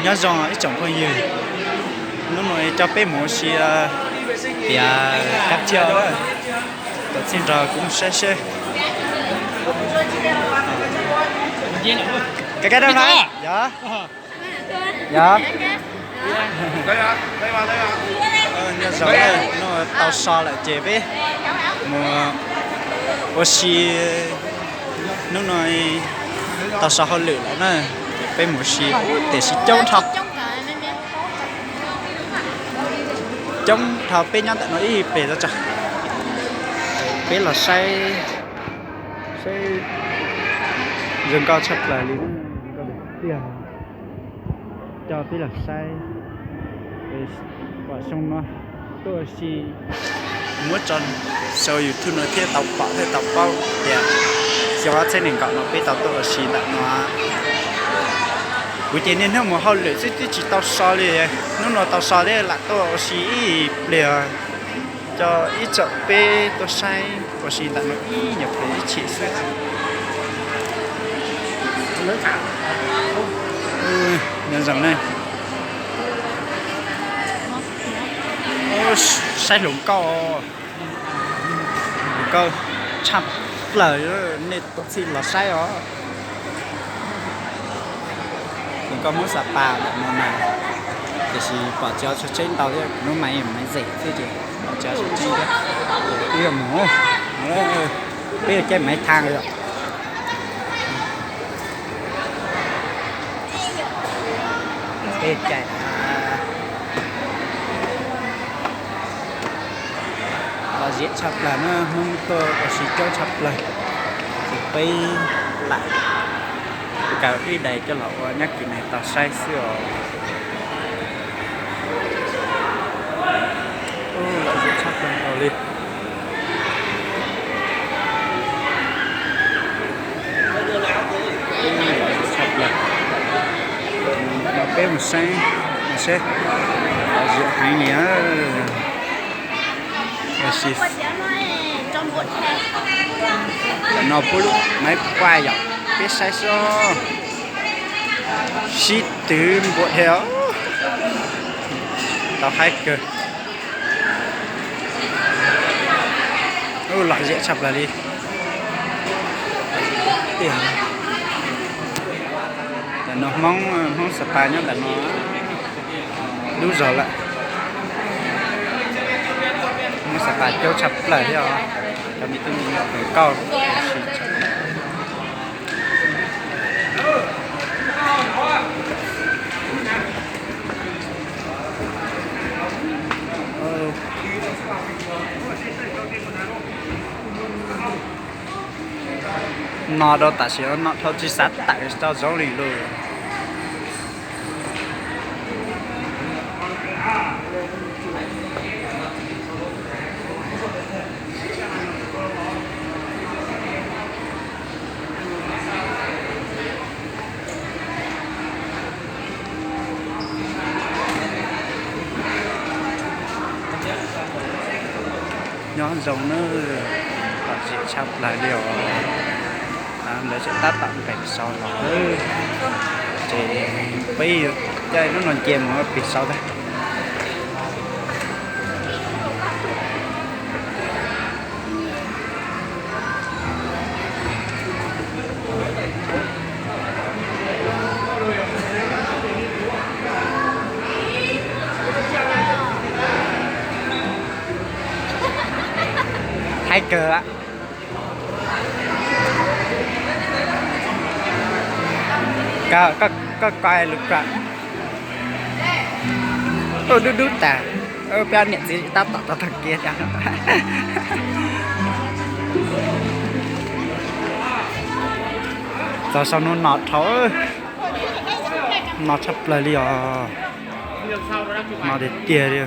Nyob zoo ib tsoom phooj ywg, hnub no coj peb mus ua si tias kab thiaj, tuaj txij nrog kuv mus saib seb. Kab kab dab na, yog, yog. Nyob zoo, hnub no tau so lawm ces peb mus ua si. Hnub no tau so hauj lwm lawm na, ces peb mus ua si, tiam sis coob dhau, coob dhau, peb nyob ntawm no ib pliag tso, peb los saib, saib zoo nkauj tshaj plaws li, zoo nkauj tiag tiag. Coj peb los saib, pom xyoo no tuaj ua si, muab tso saum YouTube no thiaj tau pom thiaj tau paub tias xyoo ob txhiab nees nkaum no peb tau tuaj ua si ntawm no. Kuv ces niaj hnub mus hauj lwm xwb twb tsis tau so li, hnub no tau so thiab lam tuaj ua si ib pliag, coj ib tsoom peb tuaj saib ua si ntawm no ib nyuag pliag ib chim xwb. Nyob zoo ne, saib hluas nkauj, hluas nkauj tshaj plaws, nej tuaj txhij los saib os. Ces koj Hmoob Xa Pas ntawm no mas, tiam sis pom cov tsheb ntau thiab, hnub mas maiv zeem xwb ces pom cov tsheb thiab. Ces peb yuav mus, peb yuav caij maiv thaj yom. Peb caij lom zem tshaj plaws na, Hmoob tuaj ua si coob tshaj plaws, ces peb lam kaw ib daim coj los ua nyob kis neeg tau saib xwb os. Lom zem tshaj plaws nkaus li. Lom zem tshaj plaws. No peb mus saib, mus saib. Lom zem heev li. Tam no pub lub maiv quaj yom, peb saib seb. Sib twv npua dhev os. Tau haib kawg. Lom zem tshaj plaws li. Tam no Hmoob, Hmoob Xa Pas nyob ntawm no dub zog lawm. Hmoob Xa Pas coob tshaj plaws thiab os. Cov me tub me nyuam hluas nkauj. No rau tam sim no no dhau tsis xav tawm tso zoo li lauj. Nyob zoo nawb, lom zem tshaj plaws li os. Lawv tseem tab tom pem saud los, ces peb caij lub no nce mus pem saud ntag. Haib kawg. Koj, koj, koj lub koj, dub dub tas. Peb niam txiv tab tom tau tag kiag thiab. Txog saum no no dhau, no tshaj plaws li os. No tiag tiag li.